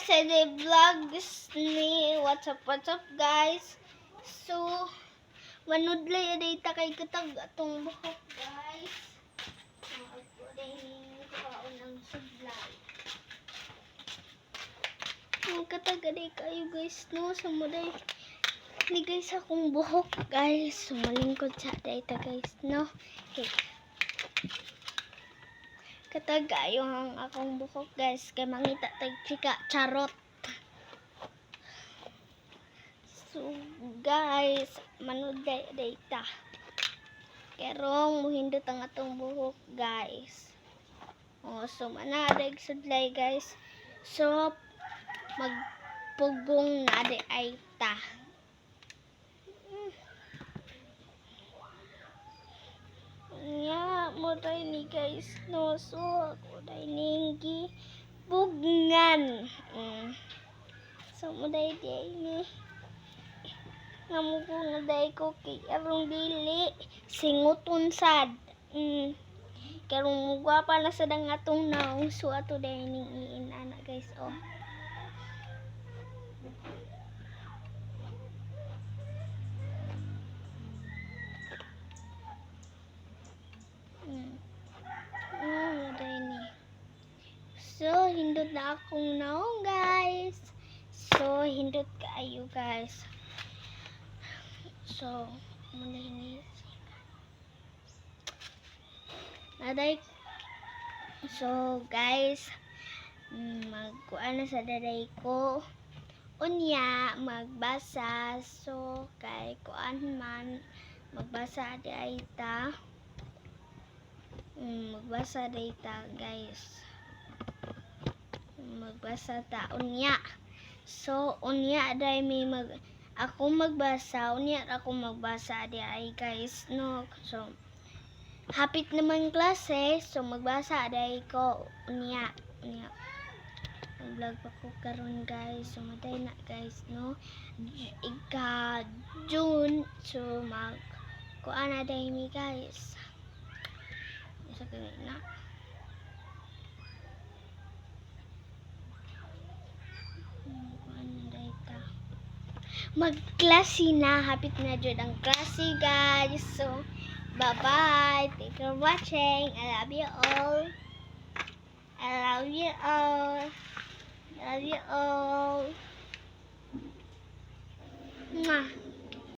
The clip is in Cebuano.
SNA Vlogs ni. What's up guys? So, manudlay aday ta kay katag atong buhok, guys. So, ako din kuhaon ang sudlay. Ang katag aday kayo, guys, no? So, muday ni guys akong buhok, guys. So, malingkod sa aday ta, guys, no? Okay. Katag ayo ang akong buhok, guys, kay mangita tag chika charot. So guys, manudlay data. Kerong muhindot ang atong buhok, guys. Oh, so manadag sudlay, guys. So magpugong na di ay ta. Nya mo day ni guys, no? So ako day ning bugnan. So mo day di ay ni nga mo ko nga day ko kay arong dili singuton sad. Karong mugwapa na sad ang atong naong, so ato day ning iinana, guys, oh. Oh, day ni. So, hindot na akong naong, guys. So, hindot kaayo, guys. So, muna ni. Naday. So, guys, magkuan na sa daday ko. Unya, magbasa. So, kay kuan man, magbasa di ay ta. Magbasa day ta, guys. Magbasa ta unya. So unya day may mag ako magbasa, unya ako magbasa di ay, guys, no? So hapit naman klase, so magbasa day ko unya. Unya mag-vlog pa ko karon, guys. So maday na, guys, no? Ika June, so mag kuan na day mi, guys. Sa na. Kuan na day ta. Magklase na. Hapit na jud ang klase, guys. So, bye-bye. Thank you for watching. I love you all. I love you all. I love you all. Mwah.